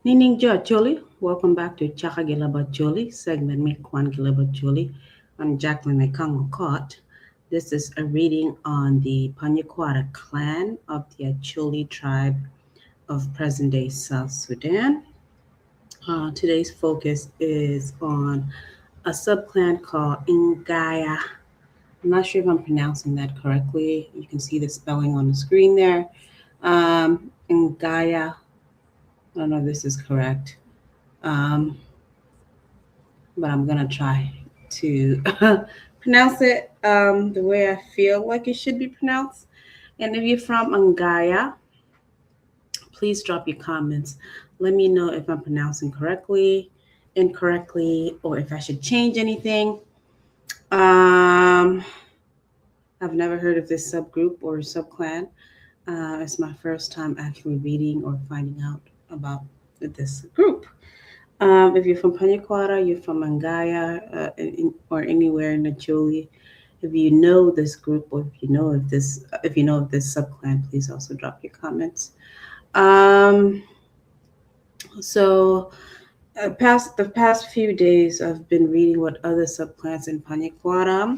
Nining Jo Acholi, welcome back to Chaka Gilaba Acholi, segment me Kwan Gilaba Acholi. I'm Jacqueline Ekango Kot. This is a reading on the Panyikwara clan of the Acholi tribe of present-day South Sudan. Today's focus is on a subclan called Ngaya. I'm not sure if I'm pronouncing that correctly. You can see the spelling on the screen there. Ngaya. I don't know if this is correct, but I'm gonna try to pronounce it the way I feel like it should be pronounced. And if you're from Ngaya, please drop your comments. Let me know if I'm pronouncing correctly, incorrectly, or if I should change anything. I've never heard of this subgroup or subclan. It's my first time actually reading or finding out about this group. If you're from Panyikwara, you're from Ngaya, or anywhere in Acholi, if you know this group or if you know of this subclan, please also drop your comments. So, past the past few days, I've been reading what other subclans in Panyikwara.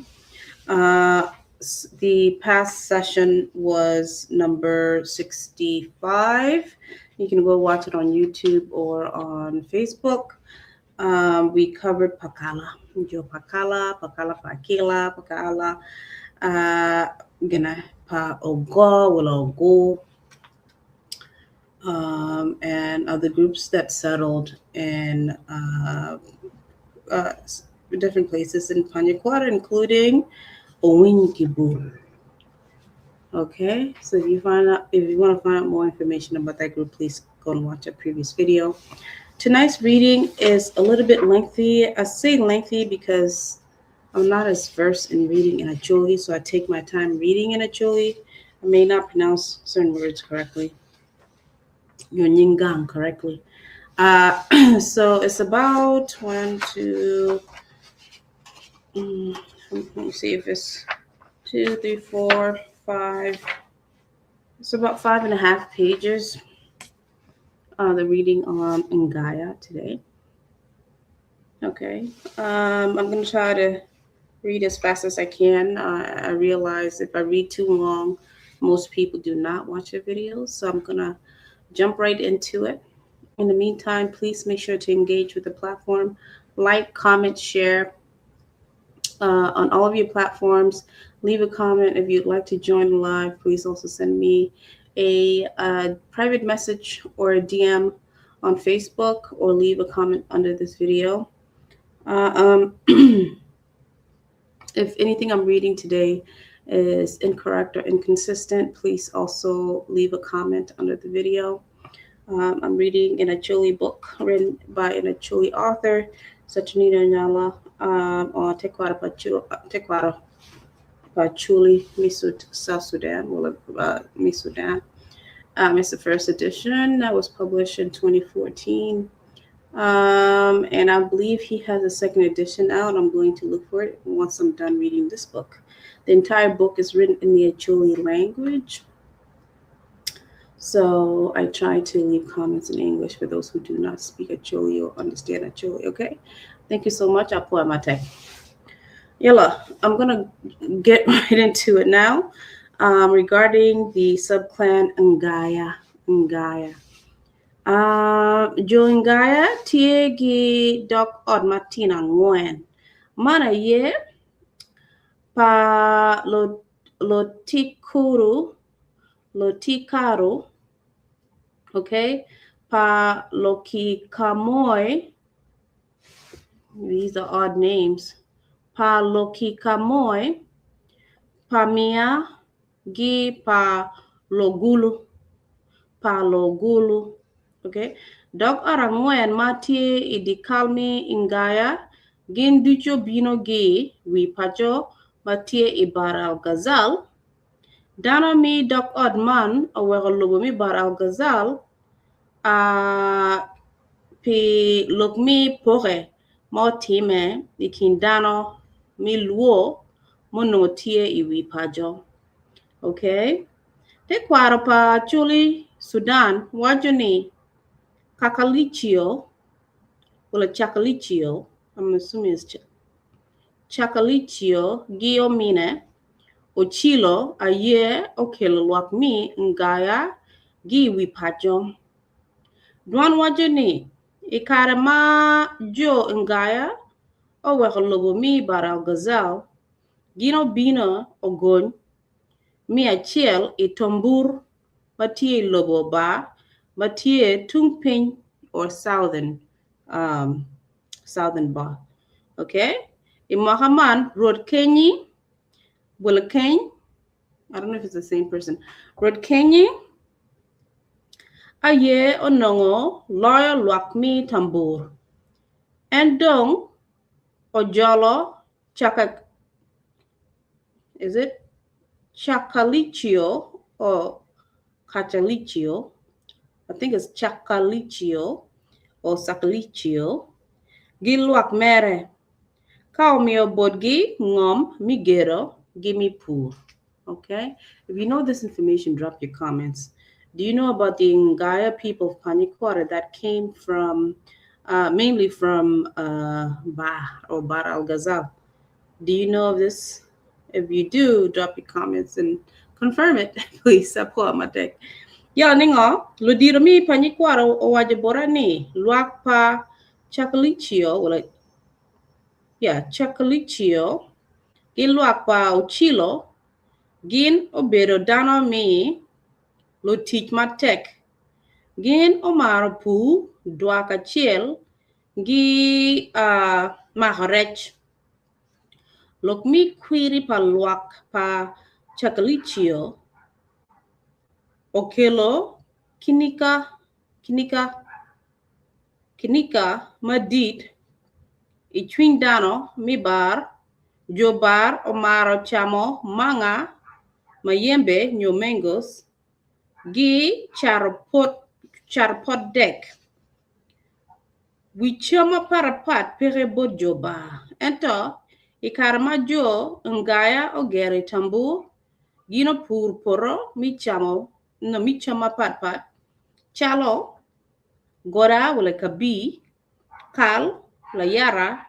The past session was number 65. You can go watch it on YouTube or on Facebook. We covered Pakala, Jo Pakala, Pakala Pakila, Pakala, gonna Pa Ogo, Wala Ogo, and other groups that settled in different places in Panyikwara, including Owinkibu. Okay, so if you want to find out more information about that group, please go and watch a previous video. Tonight's reading is a little bit lengthy. I say lengthy because I'm not as versed in reading in Acholi, so I take my time reading in Acholi. I may not pronounce certain words correctly, your Nyingang correctly. So it's about one, two, let me see if it's two, three, four, five. It's about 5.5 pages. The reading on Ngaya today. Okay. I'm going to try to read as fast as I can. I realize if I read too long, most people do not watch the videos. So I'm going to jump right into it. In the meantime, please make sure to engage with the platform. Like, comment, share on all of your platforms. Leave a comment if you'd like to join live. Please also send me a private message or a DM on Facebook or leave a comment under this video. If anything I'm reading today is incorrect or inconsistent, please also leave a comment under the video. I'm reading in Acholi book written by an Acholi author, Saturnino Nyala, on Tekwaro Pachuli, Misut, South Sudan, well, Sudan. It's the first edition that was published in 2014. And I believe he has a second edition out. I'm going to look for it once I'm done reading this book. The entire book is written in the Acholi language. So I try to leave comments in English for those who do not speak Acholi or understand Acholi. Okay. Thank you so much. I'll pull out my tech. Yalla, I'm gonna get right into it now. Regarding the subclan Ngaya. Ngaya. Jo Ngaya tye gi dog ot matino angwen. Man aye pa Lotikuru Lotikaru, okay, pa Lokikamoi, these are odd names, pa Lokikamoi, pa Mia gi pa Logulu, pa Logulu, okay. Dog ot angwen ma tye i dye kal me Ngaya gin ducu obino ki i wi paco ma tye i Bar al Ghazal. Dano me dog ot man oweko lobo me Bar al Ghazal pi lok me poke ma otime i kin dano me Luo ma onongo tye i wi paco. Okay. Tekwaro pa Acholi Sudan waco ni. Kakalicio, wala Cakalicio, I'm assuming it's Cakalicio gi omine Ocilo aye okelo lwak mi Ngaya gi i wi paco. Dwan waco ni, i kare ma jo Ngaya oweko lobo mi Bahr el Ghazal, gin obino ogony mi acel i Tombur ma tye i lobo Bar ma tye tung piny or southern um, southern Bar. Okay? I mwaka man, Rwot Kenyi, Willa Keny, I don't know if it's the same person, Rwot Kenyi aye onongo loyo lwak mi tambur. En dong ojolo caka is it Chakalicio or Kachalicio? I think it's Chakalicio or Sakalicio. Gi lwak mere. Ka omiyo botgi ngom mi gero gi mi pur. Okay? If you know this information, drop your comments. Do you know about the Ngaya people of Panyikwara that came from, mainly from Ba or Bar al Ghazal? Do you know of this? If you do, drop your comments and confirm it, please. Apua matek. Ya ningo, ludiro mi Panyikwara owaco bota ni lwak pa Chakalicio, wala, yeah, Chakalicio gi lwak pa Ocilo gin obedo dano mi lutic matek. Gin omaro pur dwak acel gi mako rec. Lok mi kwiri pa lwak pa Chakalicio okelo kinika kinika kinika madit i cwiny dano mi bar. Jo bar omaro camo manga, mayembe nyo mangoes gi cato pot dek. Wi cam mapatpat peke bot jo bar. Ento, i kare ma jo Ngaya ogero i Tambur, gin opur poto mi camo no mi cam mapatpat calo goda wala kabii, kal, layara,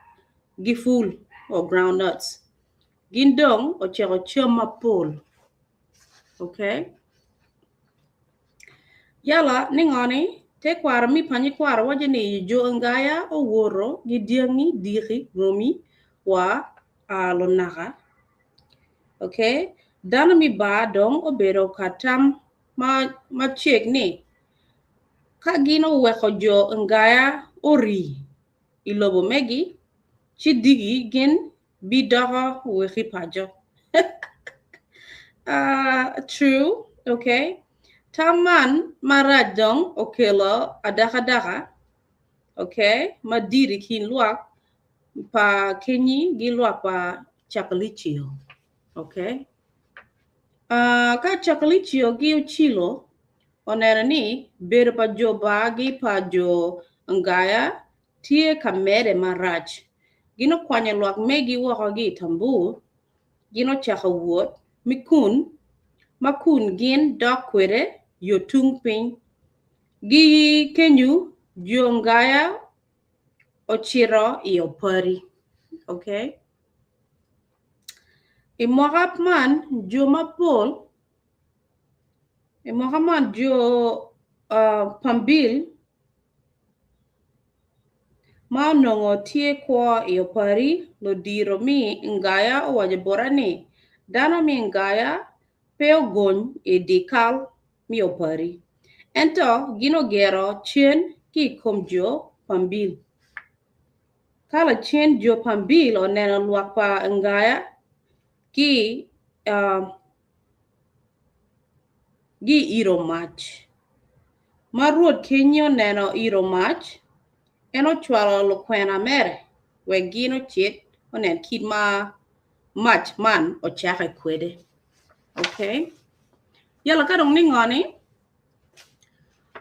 gi ful or ground nuts. Gin dong oceko cam mapol. Okay? Yala ningoni tekwaro mi Panyikwara waco ni jo Ngaya owoto gi dyangi, diki, romi wa lunaka. Okay? Dano mi bar dong obedo ka tam macek ni ka gin oweko jo Ngaya ori i lobo megi, ci diki gin bidoko weki paco. True, okay. Tam man marac dong okelo adakadaka, okay, madit i kin lwak pa Kenyi gi lwak pa Chakalicio, okay. Ka Chakalicio gi Ocilo oneno ni bedo pa jo bar gi pa jo Ngaya tye ka mede marac, gin okwanyo lwak megi woko gi i Tambur, gin ocako wot mi kun ma kun gin dok kwede yo tung piny. Gi kenyu jo Ngaya ocito i Opari. Okay? I mwaka man jo mapol i mwaka man jo Pambil ma onongo tye kwo i Opari ludiro mi Ngaya owaco bota ni dano mi Ngaya pe ogony i dye kal mi Opari ento gin ogero cen ki i kom jo Pambil. Ka lacen jo Pambil oneno lwak pa Ngaya ki iro mac. Ma Rwot Kenyi oneno iro mac, en ocwalo lukwena mere wek gin ocit onen kit ma mac man ocake kwede. Okay. Yala ka dong ningo ni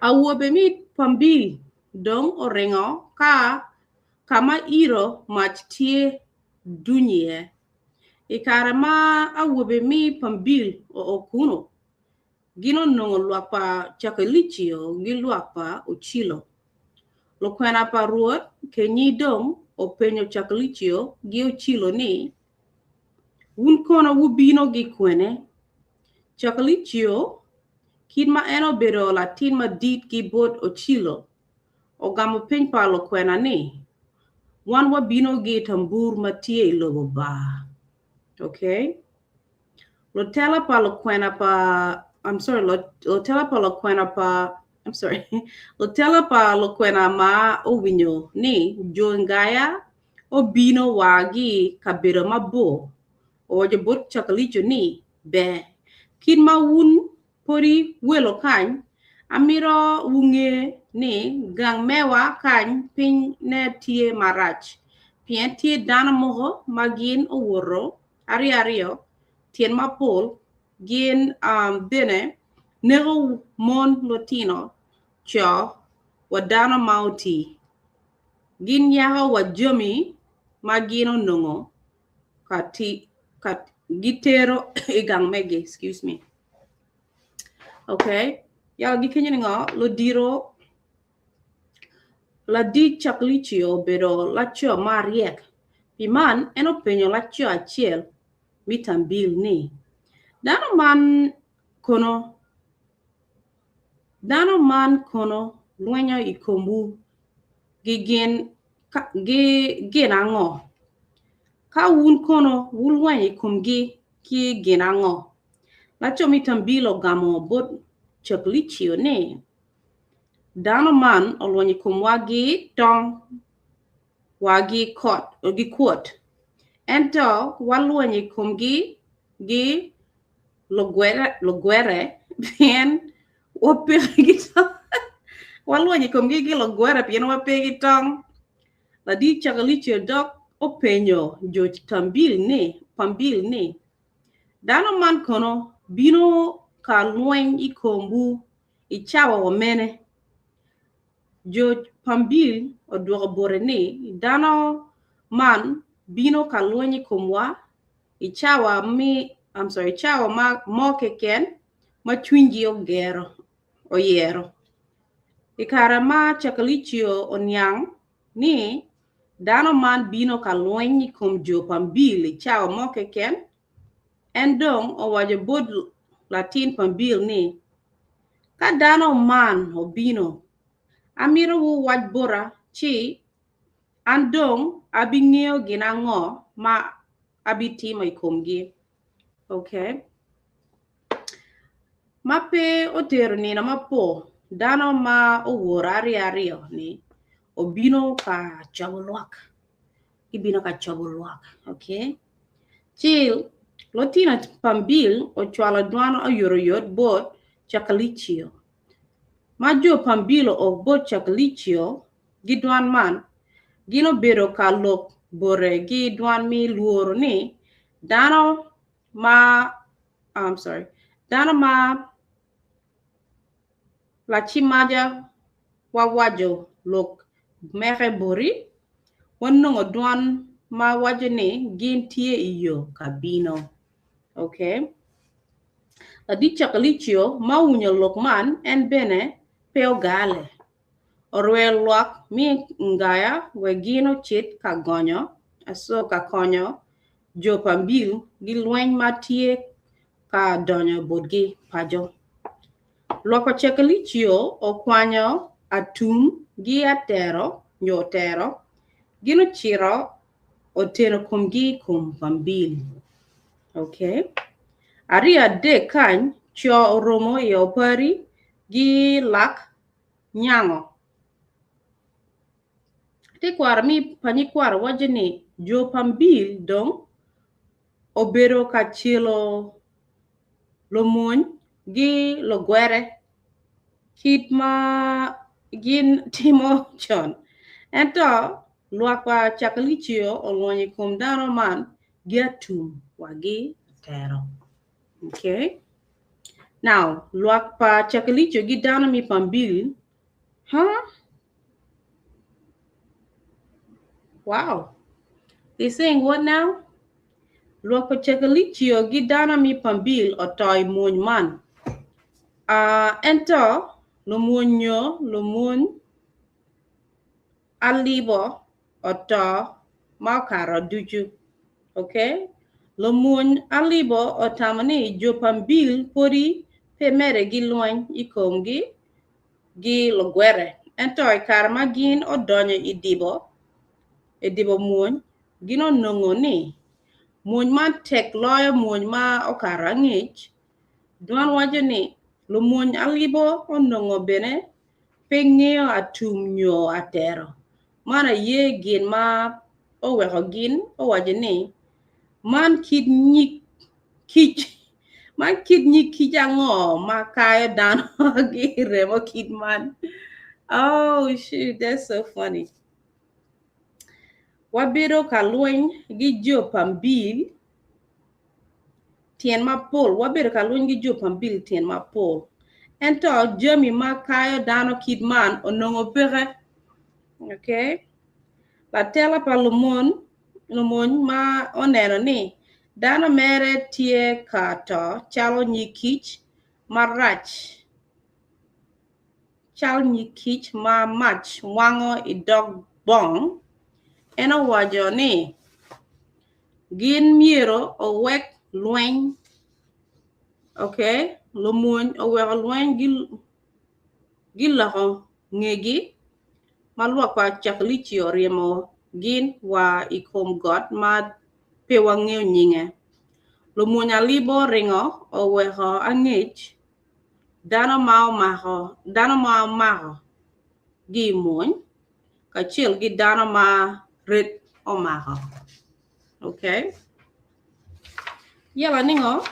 awobe mi Pambil dong oringo ka ka ma iro mac tye duny iye. I kare ma awobe mi Pambil oo kunu, gin onongo lwak pa Cakalicio gi lwak pa Ocilo. Lukwena pa Rwot kenyi dong openyo Caklicio gi Ocilo ni, Wun kono wubino gi kwene? Caklicio, kit ma en obedo latin madit ki bot Ocilo, ogamo peny pa lukwena ni, Wan wabino gi i tambur ma tye i lobo ba. Okay. Lutela pa lukwena pa I'm sorry, lutela pa lukwena pa I'm sorry, lutela pa lukwena ma owinyo ni jo Ngaya obino wa gi kabedo mabor owaco bot Cakalico ni, Ber, kit ma wun podi welo kany, amito wunge ni gang mewa kany piny ne tye marac, pien tye dano mogo ma gin owoto aryo aryo tyen mapol, gin bene neko mon, lutino, co, wa dano ma otii. Gin yako wa jami ma gin onongo ka gitero i gang megi. Excuse me. Okay. Yako gikenyo ni ngo? Ludiro Ladit Caklicio obedo laco maryek, pi man en openyo laco acel me Tambil ni, Dano man kono dano man kono lwenyo i komwu gi gin ango? Ka wun kono wulwenyo i komgi ki gin ango? Laco me Tambil ogamo bot Caklicio ni, Dano man olwenyo i komwa ki tong wa ki kwot, ento walwenyo i komgi ki lugwere pien wape ki tong. Walwenyo i komgi ki lugwere pien wape ki tong. Ladit Cakalicio dok openyo jo Tambil ni, Dano man kono bino ka lweny i komwu I cawa wa mene, jo Pambil odwoko bote ni, Dano man bino ka lweny i komwa i cawa mi, I'm sorry, i cawa ma mo keken ma cwinygi ogero, oyero. I kare ma Cakalicio oniang ni dano man bino ka lweny i kom jo Pambil i cawa mo keken, En dong owaco bot latin pa Bill ni, Ka dano man obino, amito wuwac bota ci an dong abingeyo gin ango ma abitimo i komgi. Okay. Ma pe otero nino mapol, dano ma oworo aryo aryo-ni obino ka cobo lwak. Gibino ka cobo lwak. Okay. Ci lutino pa Bill ocwalo dwan oyotoyot bot Cakalicio. Ma jo pa Bill oo bot Cakalicio gi dwan man, gin obedo ka lok bote gi dwan me lworo ni dano ma I'm sorry, dano ma Lacimaja wawaco lok meke boti, wanongo dwan ma waco ni gin tye i yo ka bino. Okay. Ladit Cakalicio ma owinyo lok man en bene pe ogale. Orweyo lwak me Ngaya wek gin ocit ka gonyo, so ka konyo jo pa Mbil gi lweny ma tye ka donyo botgi paco. Lwak pa Cakalicio okwanyo atum gi atero nyo otero, gin ocito oteno komgi i kom Pambil. Okay. Ariya adek kany, co oromo i opari gi lak nyango. Tekwaro mi pa nyikwaro waco ni jo Pambil dong obedo ka celo lumony gi lugwere kit ma gin timo con. Ento lwak pa Cakalicio olwonyo i kom dano man gi atum wa gi atero. Okay. Now, lwak pa Cakalicio gi dano mi Pambil, huh? Wow. They saying what now? Lwak pa Cakalicio gi dano mi Pambil oto i mwony man. Uh, ento lumwony nyo lumwony. alibo oto ma okato ducu. Ok. Lumony alibo otamo ni jo pa Mbil pwodi pe medde gi lweny i komgi gi lugwete. Ento i kare ma gin odonyo i dibo i dibo mwony, gin onongo ni mwony man tek loyo mwony ma okato angec. Dwan waco ni lumony alibo onongo bene pe ngeyo atum nyo atero. Man aye gin ma oweko gin owaco ni, Man kit nyig kic man kit nyig kic ango ma kayo dano ki remo kit man? Oh shoot, that's so funny. Wabedo ka lweny ki jo pa Mbil tyen mapol, wabedo ka lweny ki jo pa Mbil tyen mapol. Ento jami ma kayo dano kit man onongo peke. Okay? Latela pa lumon lumony ma oneno ni dano mere tye ka to calo nyig kic marac Calo nyig kic ma mac wango i dog bong, en owaco ni gin myero owek lweny. Okay, lumony oweko lweny giloko ngegi ma lwak pa Caklici oryemo gin wa i kom got ma pe wangeyo nyinge. Lumony alibo ringo oweko angec Dano ma omako dano ma omako gi i mwony kacel ki dano ma ret omako okay yala ningo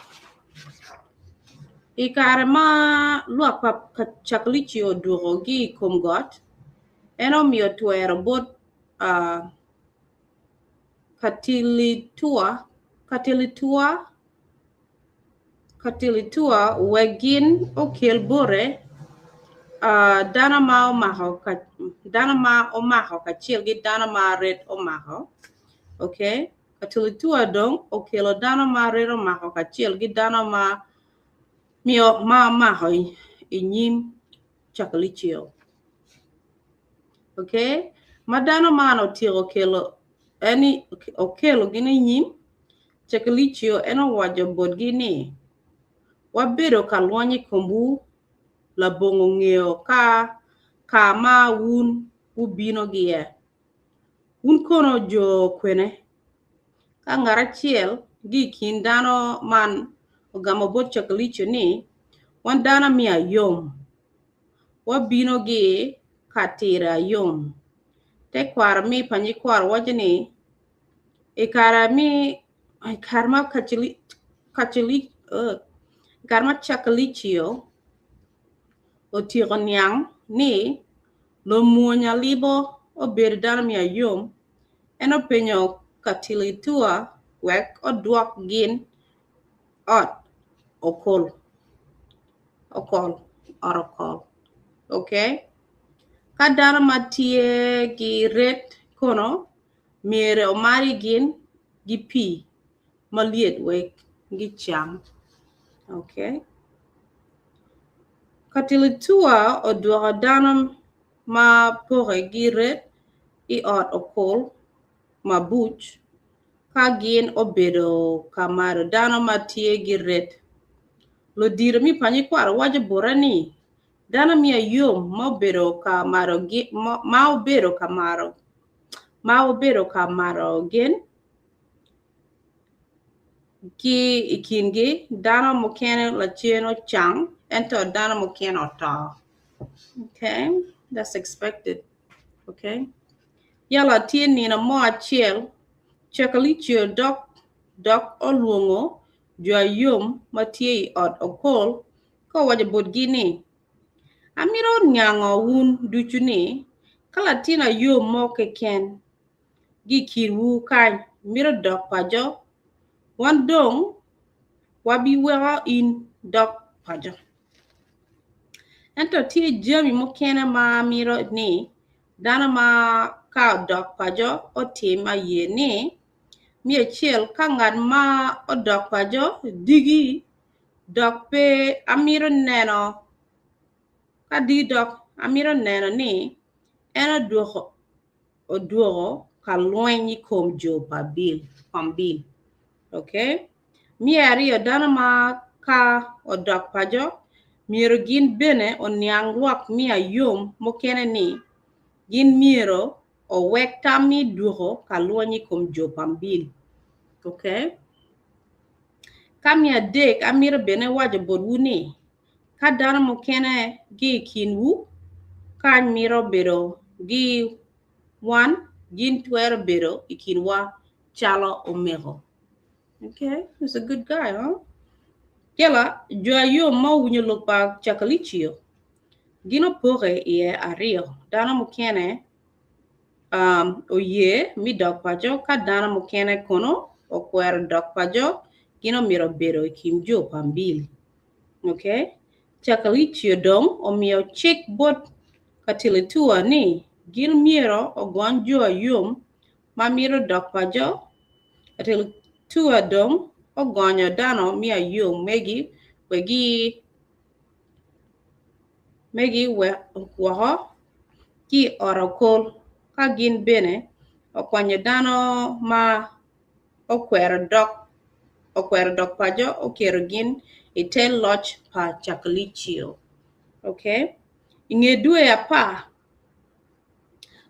i kare ma lwak pa Caklici odwogo gi i kom got en omiyo twero bot Katilitua Katilitua Katilitua wek gin okel bote dano ma omako dano ma omako kacel ki dano ma ret omako okay Katilitua dong okelo dano ma ret omako kacel ki dano ma ma omako i nyim Caklicio okay ma dano man otyeko kelo en okelo gin i nyim Ceklicio en owaco botgi ni, Wabedo ka lwony i komwu labongo ngeyo ka ka ma wun wubino iye. Wun kono jo kwene? Ka ngat acel ki i kin dano man ogamo bot Ceklicio ni, Wan dano me ayom, wabino ki ka tiro ayom. Tekwaro me pa nyikwaro waco ni, I kare me i kare ma i kare ma Caklicio otyeko niang ni lumony alibo obedo dano me ayom, en openyo Katilitua wek odwok gin ot okol okol ot okol okay ka dano ma tye ki ret kono myero omari gin gi pii malyet wek gicam. Okay. Katilitua odwoko dano ma poke gi ret i ot okol mabuc ka gin obedo ka maro dano ma tye gi ret. Ludito me panyi kwaro waco bote ni dano me ayom ma obedo ka maro ma obedo ka maro ma obedo ka maro gin ki i kingi dano mukene lacen ocang ento dano mukene oto. Okay, that's expected. Okay. Yala tye nino mo acel Cakalicio dok dok olwongo jo ayom ma tye i ot okol ka owaco botgi ni, Amito niango wun ducu ni, ka latin ayom mo keken ki i kinwu kany mito dok paco, wan dong wabiweko in dok paco. Ento tye jami mukene ma amito ni dano ma ka odok paco otim aye ni, Me acel, ka ngat ma odok paco digi dok pe amito neno ka digi dok amito neno ni en odwoko. odwoko ka lweny i kom jo pa Bil, Pambil. Okay? Me aryo, dano ma ka odok paco myero gin bene oniang lwak me ayom mukene ni gin myero owek tam me dwoko ka lweny i kom jo Pambil. Okay? Ka me adek, amito bene waco botwu ni ka dano mukene gi i kinwu kany mito bedo gi wan, gin twero bedo i kinwa calo omego. Okay, he's a good guy, huh? Jela, jo ayom ma owinyo lok pa Cakalicio, gin opoke iye aryo. Dano mukene um, oye mi dok paco, ka dano mukene kono okwero dok paco, gin omito bedo i kin jo pa Mbil. Okay? Cakalicio dong omiyo cik bot Katilitua ni gin myero ogony jo ayom ma mito dok paco. Katilitua dong ogonyo dano me ayom megi wegi megi woko ki i ot okol ka gin bene okwanyo dano ma okwero dok okwero dok paco oketo gin i te loc pa Cakalicio. Okay. I nge dwe apar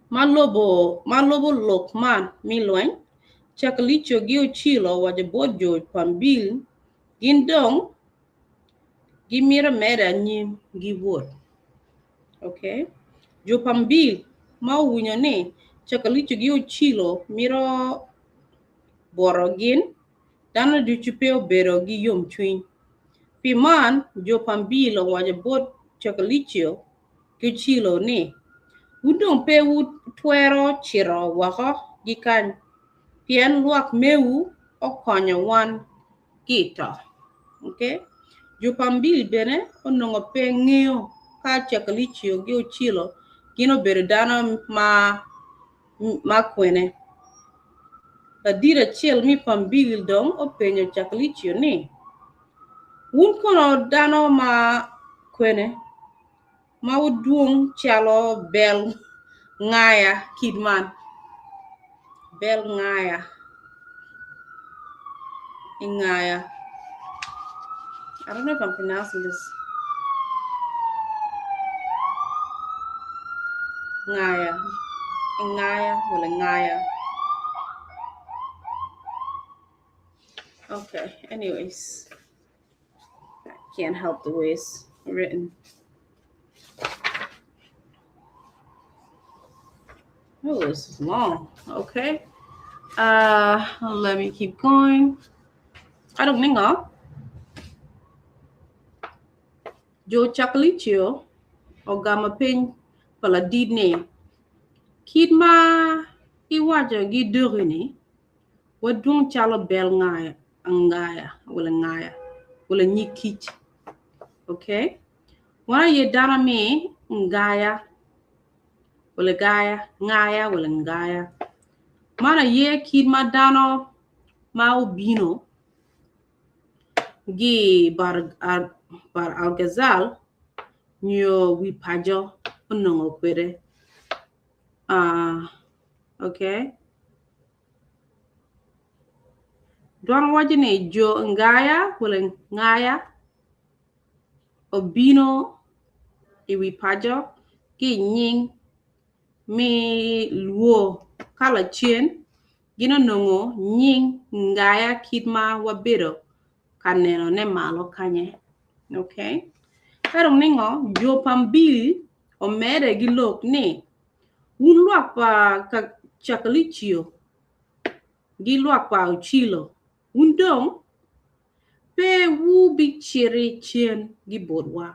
ma lobo ma lobo lok man me lweny, Cakalicio gi Ocilo owaco bot jo Pambil gin dong gimito medde anyim gi wot. Okay. Jo Pambil ma owinyo ni Cakalico gi Ocilo mito bwoto gin, dano ducu pe obedo gi yomcwiny. Pi man, jo Pambil owaco bot Cakalico ki Ocilo ni, Wun dong pe wutwero cito woko ki kany, pien lwak mewu okonyo wan ki i to. Okay? Jo Pambil bene onongo pe ngeyo ka Cakalicio ki Ocilo gin obedo dano ma ma kwene. Ladit acel me Pambil dong openyo Cakalicio ni, Wun kono dano ma kwene ma wudwong calo bel ngaya kit man? Bel ngaya. Ingaya. I don't know if I'm pronouncing this. Ngaya. Ingaya wala ngaya. Okay, anyways. I can't help the way it's written. Oh, this is long. Okay. Let me keep going. I don't know. Jo Cakalicio ogamo peny pa ladit ni, Kit ma iwaco gi doki-ni, wadwong calo bel ngaya, angaya, wala ngaya, wala nyig kic. Okay? Wan aye dano me ngaya, wala gaya, ngaya, wala ngaya. Man aye kit ma dano ma obino gi Bar Al-Ghazal nyo wi paco onongo kwede. Uh, okay. Dwan waco ni jo Ngaya wala Ngaya obino i wi paco ki i nying me Lwo ka lacen gin onongo nying Ngaya kit ma wabedo ka nenone malo kanye. Okay. Ka dong ningo jo pa Mbili omede gi lok ni wun lwak pa Cakalicio gi lwak pa Ocilo wun dong Pe wubiciti cen gi botwa.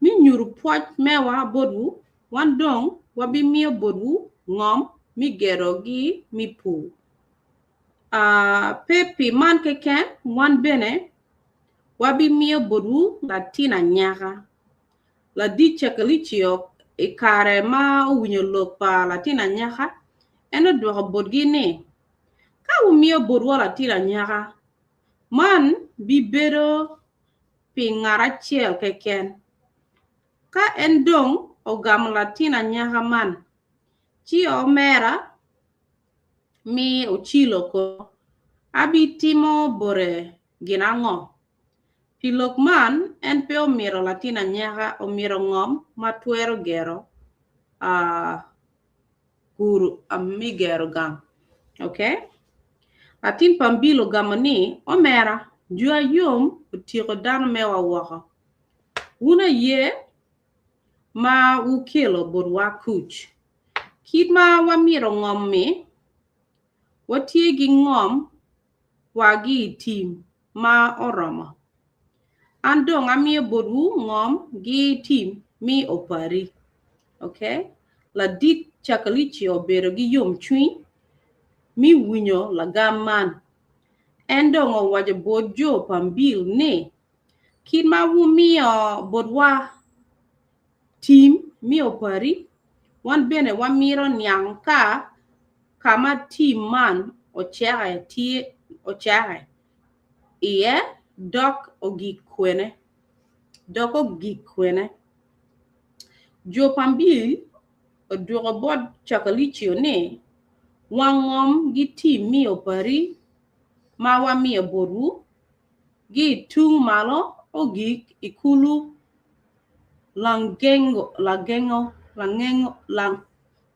Me nyuto pwoc mewa botwu, wan dong wabimiyo botwu ngom me gedo ki me pur. Pe pi man keken, wan bene wabimiyo botwu latin anyaka. Ladit Cakalicio i kare ma owinyo lok pa latin anyaka, en odwoko botgi ni, Ka wumiyo botwa latin anyaka, man bibedo pi ngat acel keken. Ka en dong ogamo latin anyaka man, Ci omera mi Ocilo kono abitimo bote gin ango? Pi lok man, en pe omito latin anyaka, omito ngom ma twero gero guru me gero gang. Okay? Latin pa Mbil ogamo ni, Omera, jo ayom otyeko dano mewa woko. Wun aye ma wukelo botwa kuc. Kit ma wamito ngom-mi, watye ki ngom wa ki i tim ma oromo. An dong amiyo botwu ngom ki tim mi opari. Okay? Ladit Cakalici obedo ki yomcwiny mi winyo lagam man. En dong owaco bot jo pa Mbil ni, Kit ma wumiyo botwa tim mi opari, wan bene wamito niang ka ka ma tim man ocake iye dok ogik kwene. Jo pa Mbil odwoko bot Cakalicio ni, Wang ngom gi tim mi opari ma wamiyo botwu, gi i tung malo ogik i kulu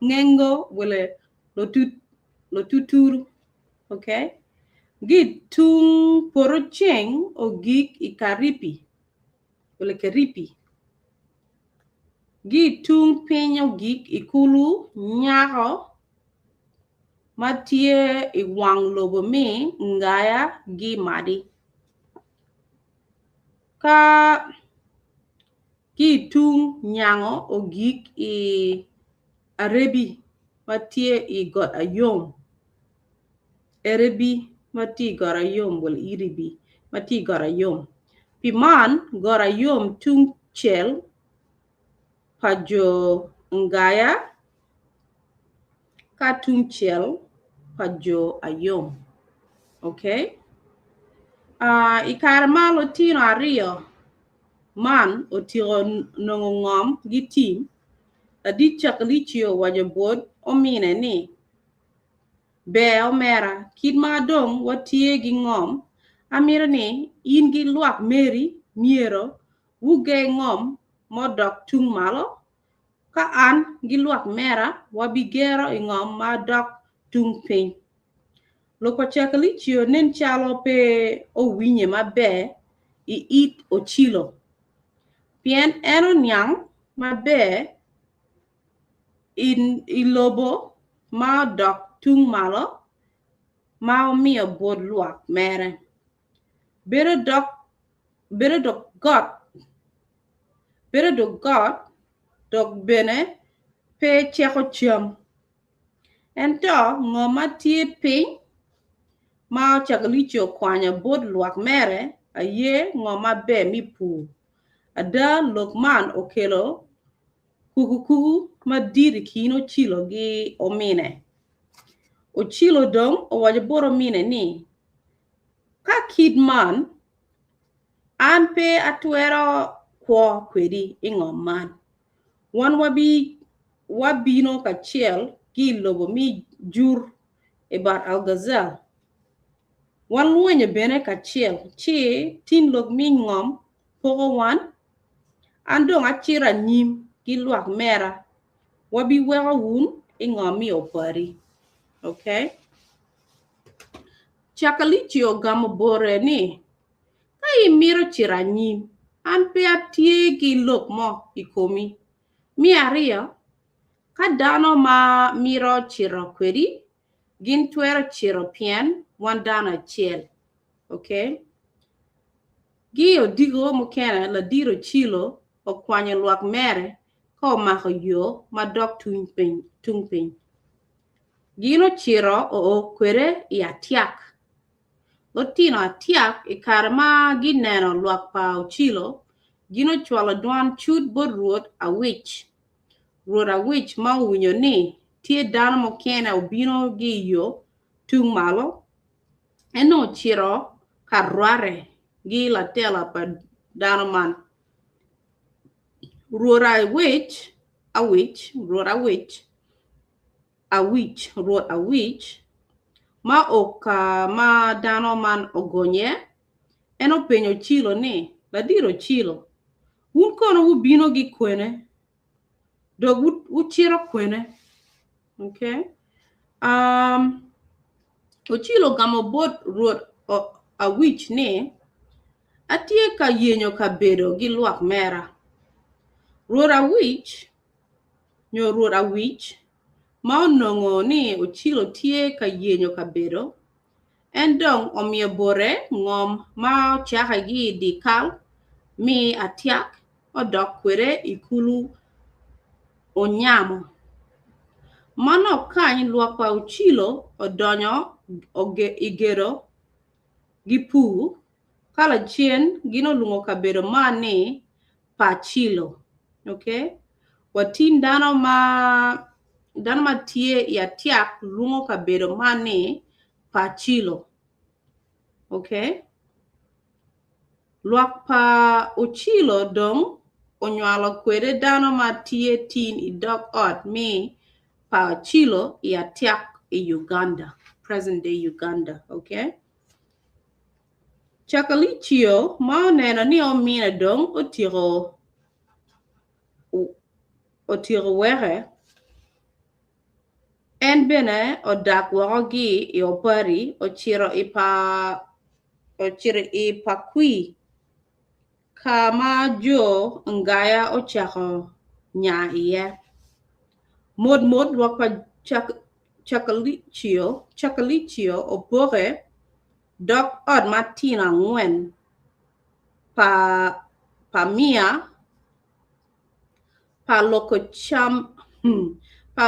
Langengo wele Lotuturu, okay? Gi i tung poto ceng ogik i Karipi, wele Keripi. Gi i tung piny ogik i kulu Nyako ma tye i wang lobo me Ngaya gi Madi. Ka ki i tung nyango ogik i Arebi ma tye i got Ayom, Erebi ma tye i got Ayom wala Iribi ma tye i got Ayom. Pi man, got Ayom tung cel pa jo Ngaya ka tung cel pa jo Ayom. Okay? Uh, I kare ma lutino aryo man otyeko nongo ngom gi tim, ladit Cakalici owaco bot omine ni, Ber omera, kit ma dong watye gi ngom, amito ni in gi lwak meri myero wuger ngom ma odok tung malo, ka an gi lwak mera wabigero i ngom ma dok tung piny. Lok pa Cakalicio nen calo pe owinye maber i it Ocilo, pien en oniang maber i lobo ma odok tung malo ma omiyo bot lwak mere. Bedo dok got dok bene pe ceko cam. Ento ngo ma tye piny ma Cakalici okwanyo bot lwak mere aye ngo maber me pur. Ada lok man okelo kukukuku madit i kin Ocilo ki omine. Ocilo dong owaco bot omine ni, Ka kit man, an pe atwero kwo kwedi i ngom man. Wan wabino kacel ki i lobo me Jur i Bar al-Gazel. Walwenyo bene kacel, ci tin lok me ngom poko wan. An dong acito anyim ki lwak mera, wabiweko wun i ngom me opari. Okay? Cakalici ogamo bote ni, Ka imito cito anyim, an pe atye ki lok mo i komi. Me aryo, ka dano ma mito cito kwedi, gin twero cito pien wan dano acel. Okay? Gi i odiko mukene, ladit Ocilo okwanyo lwak mere ka omako yo ma dok tung piny. Gin ocito oo kwede i Atyak. Lutino Atyak i kare ma gineno lwak pa Ocilo, gin ocwalo dwan cut bot Rwot Awic. Rwot Awic ma owinyo ni tye dano mukene obino gi i yo tung malo, en ocito ka rwate gi latela pa dano man. Rwot Awic, Awic, Rwot Awic. Awic, Rwot Awic, ma o ka ma dano man ogonye, en openyo Ocilo ni, Ladit Ocilo, wun kono wubino gi kwene? Dok wucito kwene? Okay. Um, Ocilo ogamo bot Rwot Awic ni, Atye ka yenyo kabedo gi lwak mera. Rwot Awic nyo Rwot Awic ma onongo ni Ocilo tye ka yenyo kabedo, en dong omiyo bote ngom ma ocake ki i dye kal mi Atyak odok kwede i kulu Onyamo. Manok kany lwak pa Ocilo odonyo i gedo gi pur, ka lacen gin olwongo kabedo man ni pa Cilo. Okay? Watin dano ma dano ma tye i Atyak lwongo kabedo man ni pa Cilo. Okay? Lwak pa Ocilo dong onywalo kwede dano ma tye tin i dog ot mi pa Ocilo i Atyak i Uganda, present day Uganda. Okay? Cakalicio ma oneno ni omine dong otyeko otyeko weke, en bene odak woko gi i Opari ocito i pa ocito i Pakwi ka ma jo Ngaya ocako nya iye. Mot mot lwak pa Cakalicio opoke dok ot matino angwen pa pa Mia pa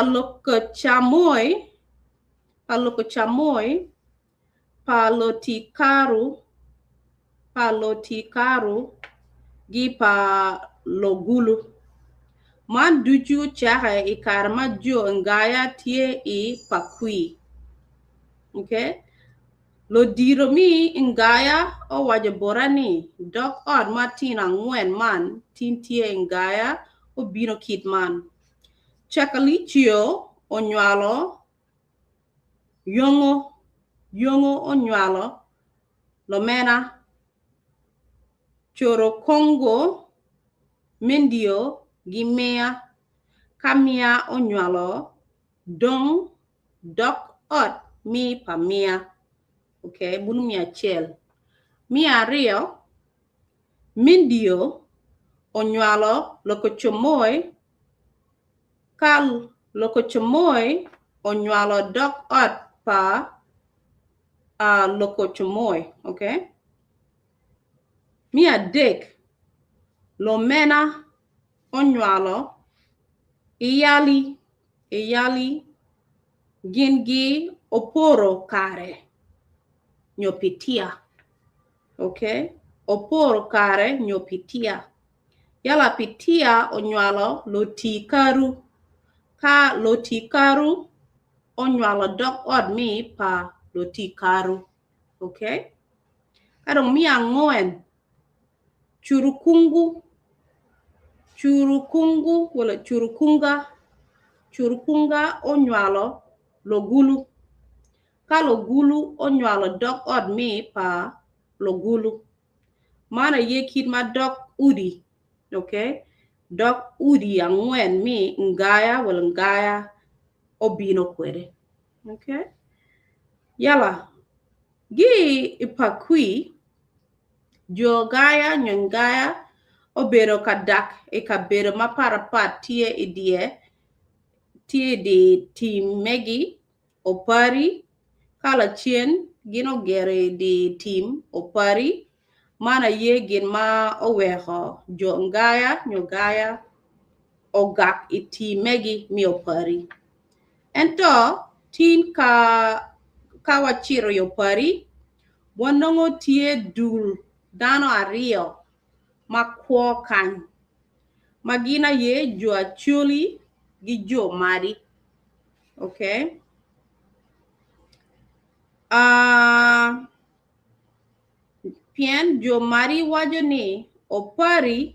Lokocamoi pa Lokocamoi pa Lotikaru pa Lotikaru gi pa Logulu. Man ducu ocake i kare ma jo Ngaya tye i Pakwi. Okay? Lodiro mi Ngaya owaco bota ni dog ot matino angwen man tin tye i Ngaya obino kit man. Cakalicio onywalo Yongo, Yongo onywalo Lomena, Corokongo, Mindio gi Mia, ka Mia onywalo Dong dok ot mi pa Mia. Okay, bunu mi acel. Mi aryo, Mindio onywalo Lokocomoi, ka Lokocomoi onywalo dok ot pa uh, Lokocomoi. Okay. Mi adek, Lomena onywalo Iyali, Iyali gin gi oporo kare nyo pitia. Okay? Oporo kare nyo pitia. Yala pitia onywalo Lotikaru, ka Lotikaru onywalo dog ot mi pa Lotikaru. Okay? Ka dong mi angwen, Curukungu, Curukungu wala Curukunga, Curukunga onywalo Logulu, ka Logulu onywalo dog ot mi pa Logulu. Man aye kit ma dog udi, okay, dog udi angwen mi Ngaya wala Ngaya obino kwede. Okay? Yala, gi i Pakwi, Jo Gaya nyo Ngaya obedo ka dak i kabedo mapatpat tye i dye tye i dye tim megi Opari ka lacen gin ogero i dye tim Opari man aye gin ma oweko jo Ngaya nyo Gaya ogak i tim megi me Opari. Ento tin ka ka wacito i Opari Wanongo tye dul dano aryo ma kwo kany, ma gin aye jo Acholi ki jo Madi. Okay. Uh, pien jo Madi waco ni Opari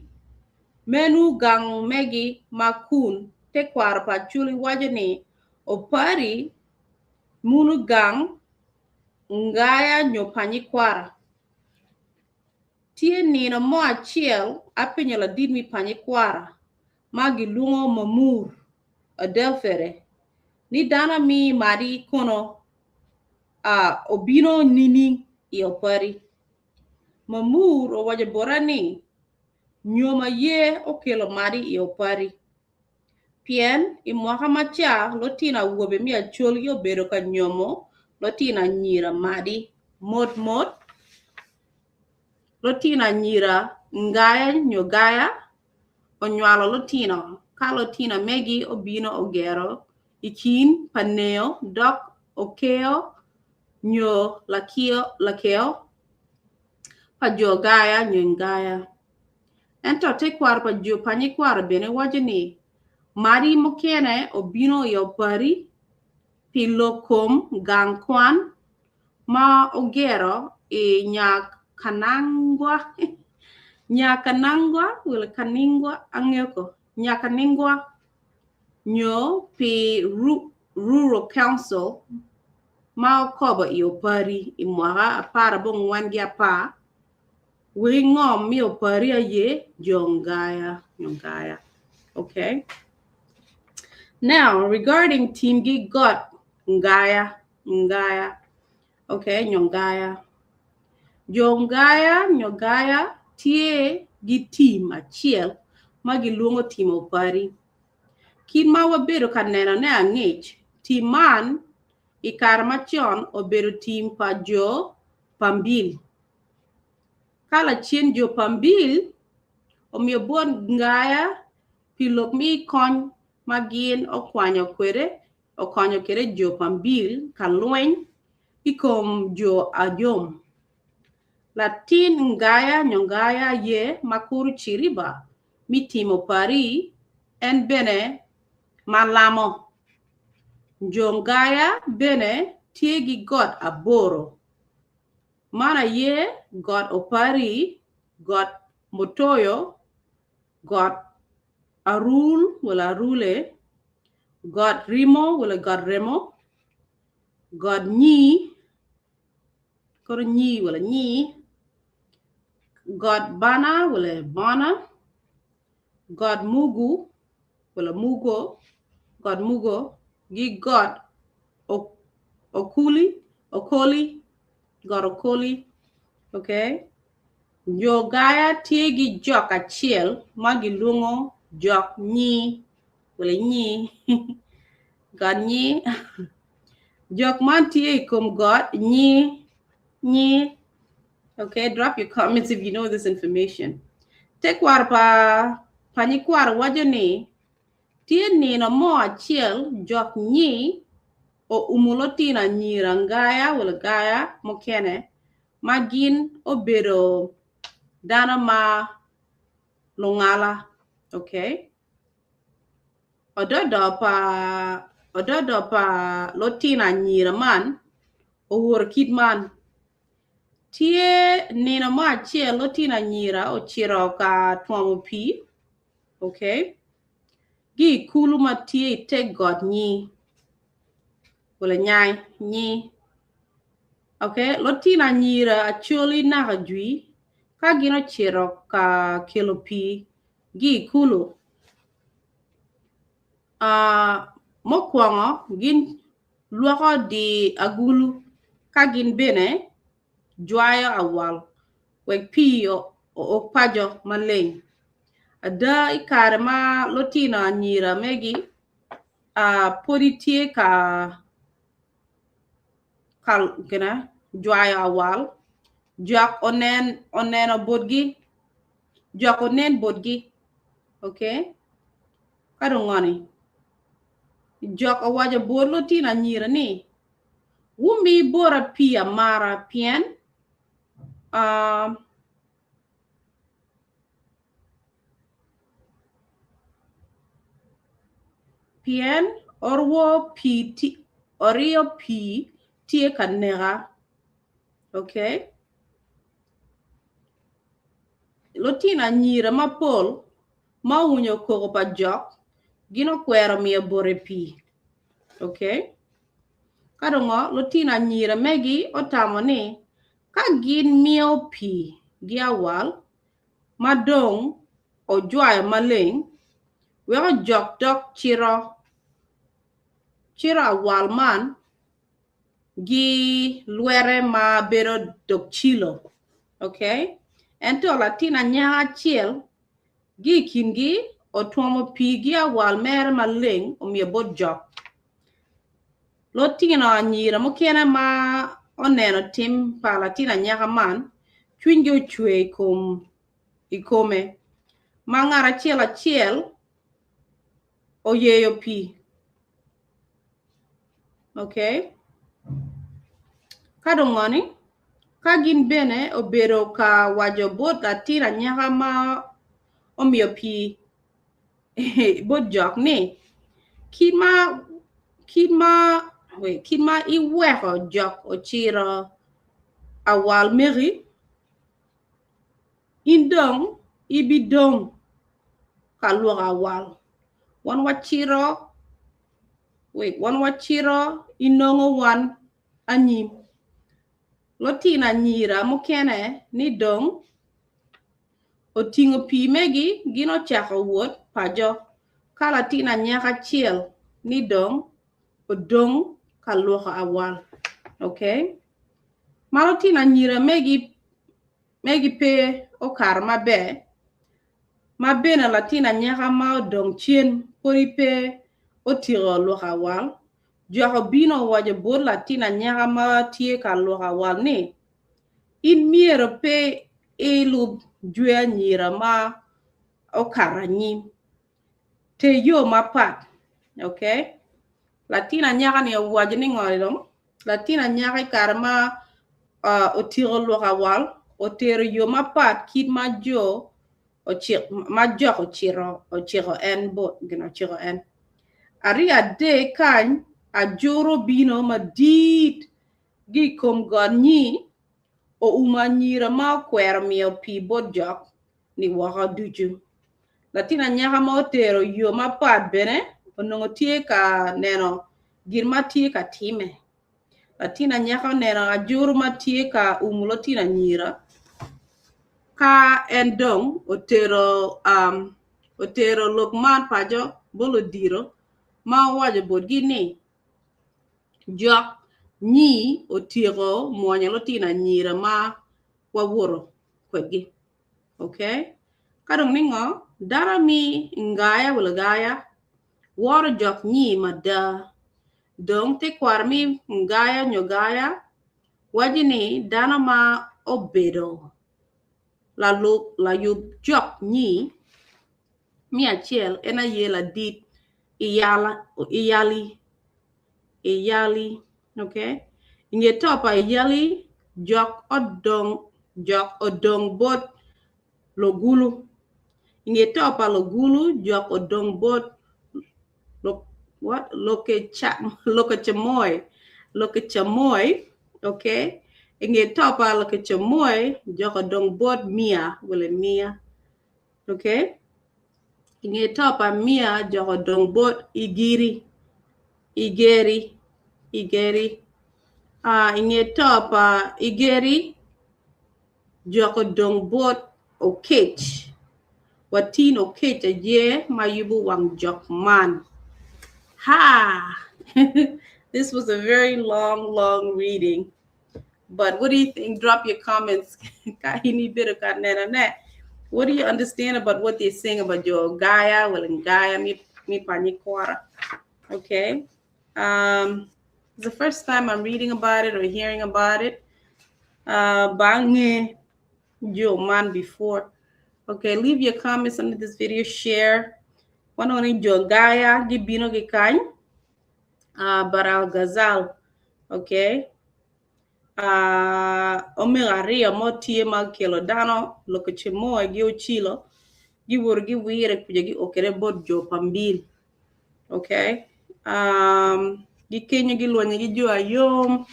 menu gang megi ma kun tekwaro pa Acholi waco ni. Opari munu gang Ngaya nyo Panyikwara. Tye nino mo acel apenyo ladit mi Panyikwara ma gilwongo Mamur Adelfere ni dano mi Madi kono obino nining i Opari. Mamur owaco bota ni nyom aye okelo Madi i Opari. Pien i mwaka ma ca lutino awobe me Acholi obedo ka nyomo lutino anyira madi mot mot, lutino anyira Ngaya nyo Gaya onywalo lutino ka lutino megi obino ogero i kin pa neo dok okeo nyo lakeo pa jo Gaya nyo Ngaya. Ento tekwaro pa jo pa nyikwaro bene waco ni Madi mukene obino i Opari pi lok kom gang kwan ma ogero i Nyakanangwa, Nyakanangwa wala Kaningwa angeyo ko, Nyakaningwa nyo pi Rural Council ma okobo i Opari i mwaka aparabongwen ki apar. Wek ingom mi opari aye jo Ngaya, nyo Ngaya. Okay. Now, regarding timgi got Ngaya, Ngaya, okay, nyo Ngaya. Jo Ngaya, nyo Gaya tye gi tim acel ma gilwongo tim opari. Kit ma wabedo ka nenone angec, tim man i kare macon obedo tim pa jo Pambil. Ka lacen jo Pambil omiyo bot Ngaya pi lok me kony ma gin okwanyo kwede okonyo kwede jo Pambil ka lweny i kom jo Ajom. Latin Ngaya nyo Ngaya aye ma kuro Ciriba me timo Pari en bene ma lamo. Jo Ngaya bene tye gi got aboro. Man aye got Opari, got Mutoyo, got Arul wala Arule, got Rimo wala got Remo, got Nyi, kono Nyi wala Nyi, got Bana wala Bona, got Mugu wala Mugo, got Mugo gi got Okuli, Okoli, got Okoli, okay. Jo Gaya tye gi jok acel ma gilwongo jok Nyi wala Nyi, got Nyi. Jok man tye i kom got Nyi, Nyi. Okay, drop your comments if you know this information. Tekwaro pa pa nyikwaro waco ni tye nino mo acel jok nyi oumo lutino anyira ngaya wala gaya mukene ma gin obedo dano ma lungala. Okay. Ododo pa ododo pa lutino anyira man owoto kit man. Tye nino mo acel lutino anyira ocito ka twomo pii okay ki i kulu ma tye i te got nyi wala nyai nyi okay lutino anyira Acholi naka jwi ka gin ocito ka kelo pii ki i kulu mukwongo gin lwoko di agulu ka gin bene jwayo awal wek pii ook paco maleng. Ada i kare ma lutino anyira megi pwod tye ka jwayo awal, jok oneno botgi, jok onen botgi, okay? Ka dong ngoni? Jok owaco bot lutino anyira ni, Wumi bota pii amara, pien pien orwo pii oryo pii tye ka neka. Okay? Lutino anyira mapol ma owinyo koko pa jok, gin okwero miyo bote pii. Okay? Ka dong ngo, lutino anyira megi otamo ni ka gin miyo pii gi awal ma dong ojwayo maleng, weko jok dok cito cito awal man gi lwete ma bedo dog cilo. Okay? Ento latin anyaka acel gi i kingi otwomo pii gi awal mere maleng omiyo bot jok. Lutino anyira mukene ma oneno tim pa latin anyaka man cwinygi ocwer i kom i kome ma ngat acel acel oyeyo pii. Okay. Ka dong ngoni, ka gin bene obedo ka waco bot latin anyaka ma omiyo pii bot jok ni, kit ma kit ma wait, kit ma iweko jok ociro awal meki, in dong ibidong ka lwoko awal. Wan wacito wait, wan wacito inongo wan anyim. Lutino anyira mukene ni dong otingo pii megi gin ocako wot paco ka latin anyaka acel ni dong odong ka lwoko awal. Okay. Ma lutino anyira megi megi pe okato maber ma bene latin anyaka ma odong cen pwodi pe otyeko lwoko awal, jok obino owaco bot latin anyaka ma tye ka lwoko awal ni, In myero pe ilub jwe anyira ma okato anyim. Ter yo mapat. Okay? Latin anyaka ni owaco ni ngo dong? Latin anyaka i kare ma otyeko lwoko awal, otero yo mapat kit ma jo ocik ma jok ocito ociko en bot gin ociko en. Aryo adek kany ajuru obino madit gi i kom got nyi oumo anyira ma okwero miyo pii bot jok ni woko ducu. Latin anyaka ma otero yo mapat bene onongo tye ka neno gin ma tye ka time. Latin anyaka oneno ajuru ma tye ka umo lutino anyira ka en dong otero um, otero lok man paco bot ludito ma owaco botgi ni Jok nyi otyeko mwonyo lutino anyira ma wawoto kwedgi. Okay? Ka dong ni ngo? Dano mi ngaya wala gaya woro jok nyi mada. Dong tekwaro mi ngaya nyo gaya waco ni dano ma obedo lalub layub jok nyi me acel en aye ladit iyali iyali okay inge to pa iyali jok odong jok odong bot logulu inge to pa logulu jok odong bot what lokecamoy lokecamoy okay inge to pa lokecamoy jok odong bot mia wala mia Okay? I nge to pa Mia, jok odong bot Igiri. Igeri. Igeri. Uh, I nge to pa Igeri, jok odong bot Okec. Watin Okec aye ma yubo wang jok man. Ha! This was a very long, long reading. But what do you think? Drop your comments. What do you understand about what they're saying about your Gaia? Well, in Gaia, mi mi kwara. Okay. Um, it's the first time I'm reading about it or hearing about it. Uh, bange jo man before. Okay, leave your comments under this video. Share. Wanoni jo Gaia gibino gikany. Uh, Baral Gazal. Okay. Uh, omego aryo mo tye ma kelo dano loko cimoe gi ocilo giwoto giwire kuca gio kwede bot jo pa mbil okay um, gikenyo gilwenyo ki jo ayom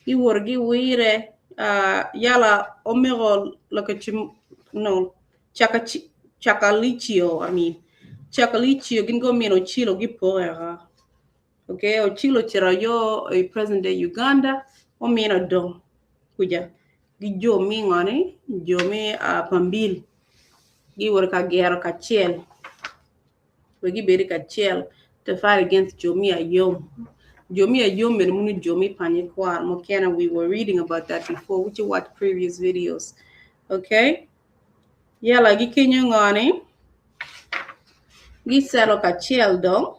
giwoto giwire uh, yala omego loko cim no caka cakalicio I mean cakalicio gin gumino ocilo gipoke oko. Okay, Ochilo ocito yo i present day Uganda, omino odong kuja gi jo mi ngoni, jo mi uh, Pambil giwoto ka gero kacel wek gibed kacel to fight against jo mi Ayom. Jo mi Ayom bene munu jo mi Panyikwar mukene we were reading about that before, which you watch previous videos. Okay? Yala gikenyo ngoni giselo kacel dong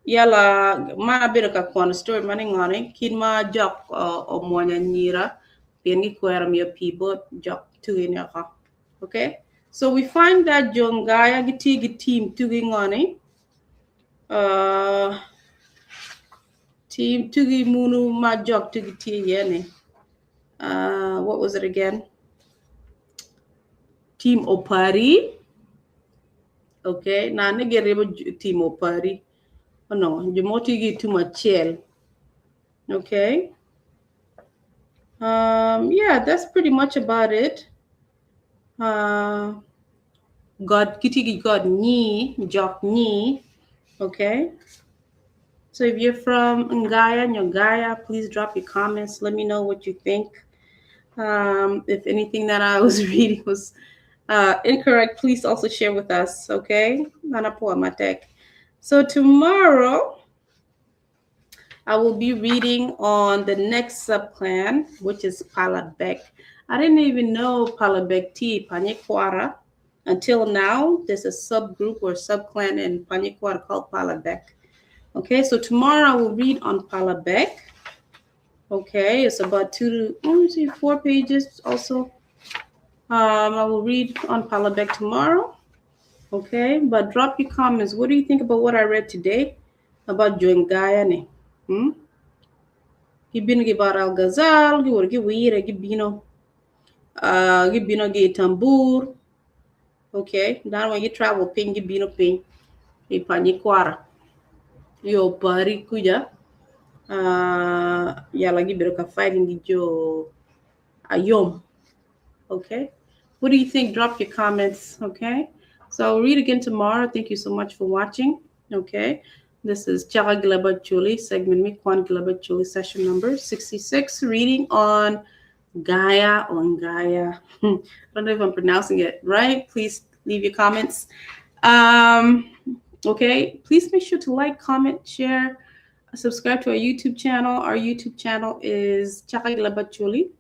yala man abedo ka kwano story man ngoni kit ma jok omwonyo anyira pien gikwero miyo pii bot jok tugi ni oko. Okay? So we find that jo Ngaya gitye gi team tugi ngoni team tugi munu ma jok tugi tye iye ni what was it again? Team Opari. Okay, na ni giribo team Opari. Onongo jo mo tye gi tum acel. Okay. Yeah, that's pretty much about it. God gitye gi God nyi, jok nyi. Okay. So if you're from Ngaya, Nyogaya, please drop your comments. Let me know what you think. If anything that I was reading was incorrect, please also share with us. Okay. Nanapo Matek. So tomorrow, I will be reading on the next subclan, which is Palabek. I didn't even know Palabek T Panyikwara until now. There's a subgroup or subclan in Panyikwara called Palabek. Okay, so tomorrow I will read on Palabek. Okay, it's about 2 to let me see, 4 pages also. I will read on Palabek tomorrow. Okay, but drop your comments. What do you think about what I read today about jo Ngaya ni? Gibino gi Bar al Ghazal, gi gi wire, gibino, gibino gi tambur. Okay, now when you travel piny, gibino piny, i Panyikwara. Yo pari kuja, yala gibedo ka fighting gi jo Ayom. Okay, what do you think? Drop your comments. Okay, so I'll read again tomorrow. Thank you so much for watching. Okay, this is Chaga Gileba Chuli, segment Mikwan Gileba Chuli, session number 66, reading on Gaia on Gaia. I don't know if I'm pronouncing it right. Please leave your comments. Okay, please make sure to like, comment, share, subscribe to our YouTube channel. Our YouTube channel is Chaga Gileba Chuli.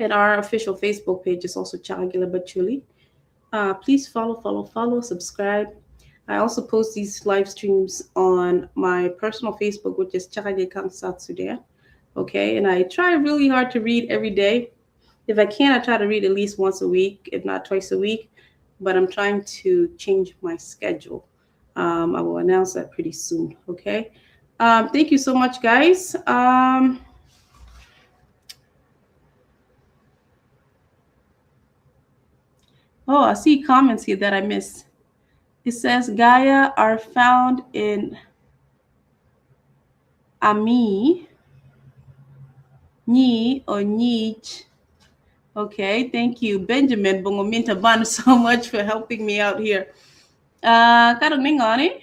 And our official Facebook page is also Chaga Gileba Chuli. Please follow, follow, follow, subscribe. I also post these live streams on my personal Facebook, which is Chaka Kang South Sudan. Okay, and I try really hard to read every day. If I can, I try to read at least once a week, if not twice a week. But I'm trying to change my schedule. I will announce that pretty soon. Okay. Thank you so much, guys. Oh, I see comments here that I missed. It says Gaia are found in Ami, Ni, or Nich. Okay, thank you, Benjamin Bongominta Ban, so much for helping me out here. Karong ningoni.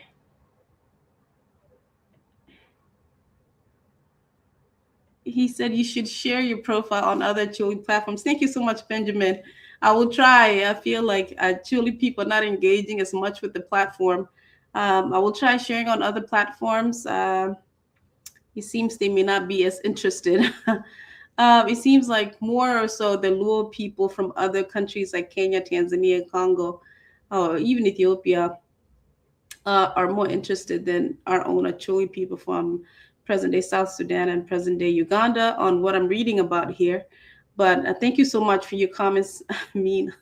He said you should share your profile on other Chuli platforms. Thank you so much, Benjamin. I will try. I feel like Chuli people are not engaging as much with the platform. I will try sharing on other platforms. It seems they may not be as interested. It seems like more or so the Luo people from other countries like Kenya, Tanzania, Congo, or even Ethiopia are more interested than our own Acholi people from present-day South Sudan and present-day Uganda on what I'm reading about here. But thank you so much for your comments. mean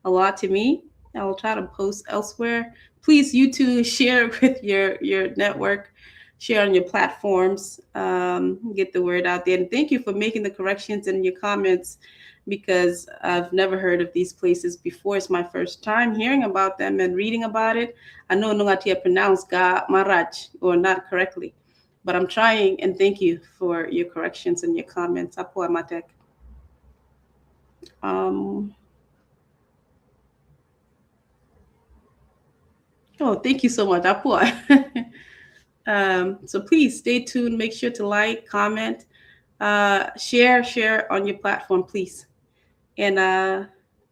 a lot to me. I will try to post elsewhere. Please, you too, share with your network, share on your platforms, get the word out there. And thank you for making the corrections in your comments, because I've never heard of these places before. It's my first time hearing about them and reading about it. I know Nungatia pronounced Ga Marach or not correctly, but I'm trying, and thank you for your corrections and your comments. Apo Amatek. Oh, thank you so much. Apo. So please stay tuned. Make sure to like, comment, share, share on your platform, please. And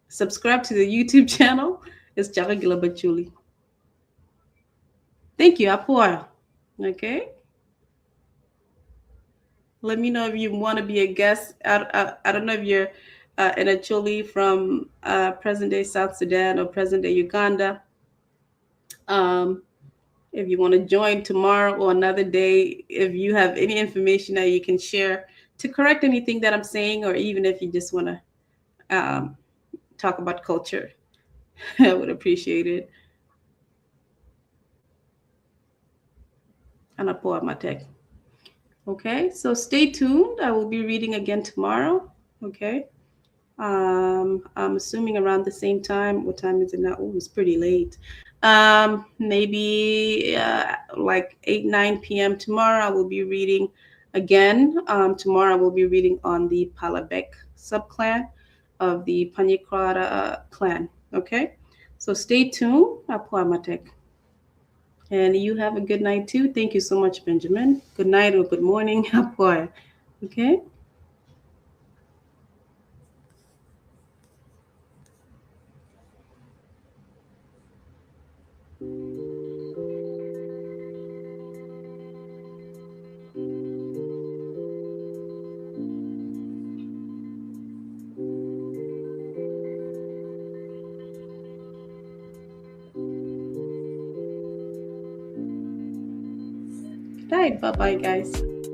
subscribe to the YouTube channel. It's Chaka Gila Bachuli. Thank you, Apoa. Okay. Let me know if you want to be a guest. I don't know if you're an Acholi from present day South Sudan or present day Uganda. If you want to join tomorrow or another day, if you have any information that you can share to correct anything that I'm saying, or even if you just want to talk about culture, I would appreciate it. And I matek. Okay, so stay tuned. I will be reading again tomorrow. Okay. I'm assuming around the same time. What time is it now? Oh, it's pretty late. Maybe like 8, 9 p.m. tomorrow. I will be reading again. Tomorrow I will be reading on the Palabek subclan of the Panyikwara clan. Okay, so stay tuned. Apuamatek. And you have a good night too. Thank you so much, Benjamin. Good night or good morning. Apoy. Okay. Bye bye, guys.